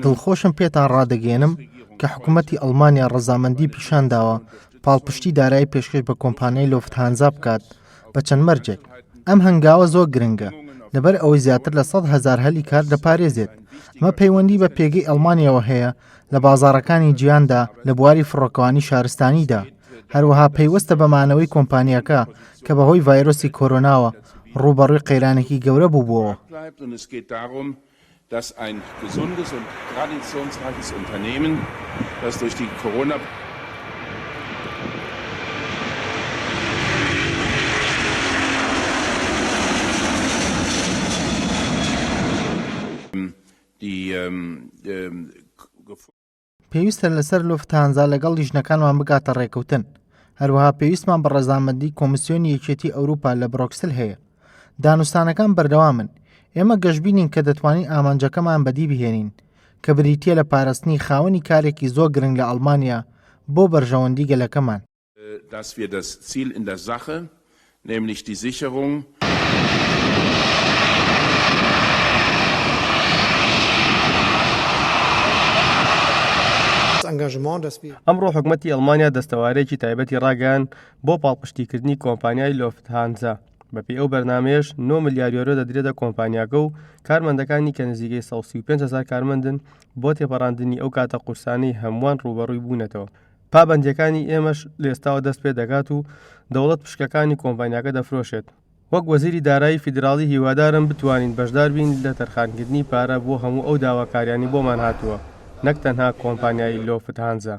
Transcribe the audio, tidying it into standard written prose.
دڵخۆشم پێتان ڕادەگەیەنم کە حکومەتی ئەڵمانیا ڕەزامەندی پیشانداوە پاڵپشتی دارایی پێشکەش بە کۆمپانیای لۆفتهانزا بکات بە چەند مەرجێک. ئەم هەنگاوە زۆر گرنگە، لەبەر ئەوەی زیاتر لە 100,000 هەلی کار دەپارێزێت. ئەمە پەیوەندی بە پێگەی ئەڵمانیاوە هەیە لە بازاڕەکانی جیهاندا لە بواری فڕۆکەوانی شارستانیدا. هەروەها پەیوەستە بە مانەوەی کۆمپانیاکە کە بەهۆی ڤایرۆسی کۆرۆناوە ڕووبەڕووی قەیرانێکی گەورە بووبووەوە. dass ein gesundes und traditionsreiches Unternehmen, das durch die Corona die ähm, ähm, پێویستە لەسەر لوفتهانزا لەگەڵ لیژنەکانمان بگاتە ڕێکەوتن. هەروەها پێویستمان بە ڕەزامەندی کۆمیسیۆنی یەکێتی ئەوروپا لە برۆکسل هەیە. دانوستانەکان بەردەوامن. ئێمە گەشبینین کە دەتوانین ئامانجەکەمان بەدی بهێنین، کە بریتییە لە پاراستنی خاوەنی کارێکی زۆر گرنگ لە ئەڵمانیا بۆ بەرژەوەندی گەلەکەمان. Dass wir das Ziel in der Sache, nämlich die Sicherung. ئەمڕۆ حکومەتی ئەڵمانیا دەستەوارەیەکی تایبەتی ڕاگەیاند بۆ پاڵپشتیکردنی کۆمپانیای لۆفتهانزا، بەپێی ئەو بەرنامەیەش 9 ملیار یۆرۆ دەدرێتە کۆمپانیاکە و کارمەندەکانی کە نزیکەی 135 هەزار کارمەندن بۆ تێپەڕاندنی ئەو کاتە قورسانەی هەمووان ڕووبەڕووی بوونەتەوە. پابەندییەکانی ئێمەش لە ئێستاوە دەست پێ دەکات و دەوڵەت پشکەکانی کۆمپانیاکە دەفرۆشێت. وەک وەزیری دارایی فیدراڵی هیوادارم بتوانین بەشدار بین لە تەرخانکردنی پارە بۆ هەموو ئەو داواکاریانەی بۆمان هاتووە، نەک تەنها کۆمپانیای لۆفتهانزا.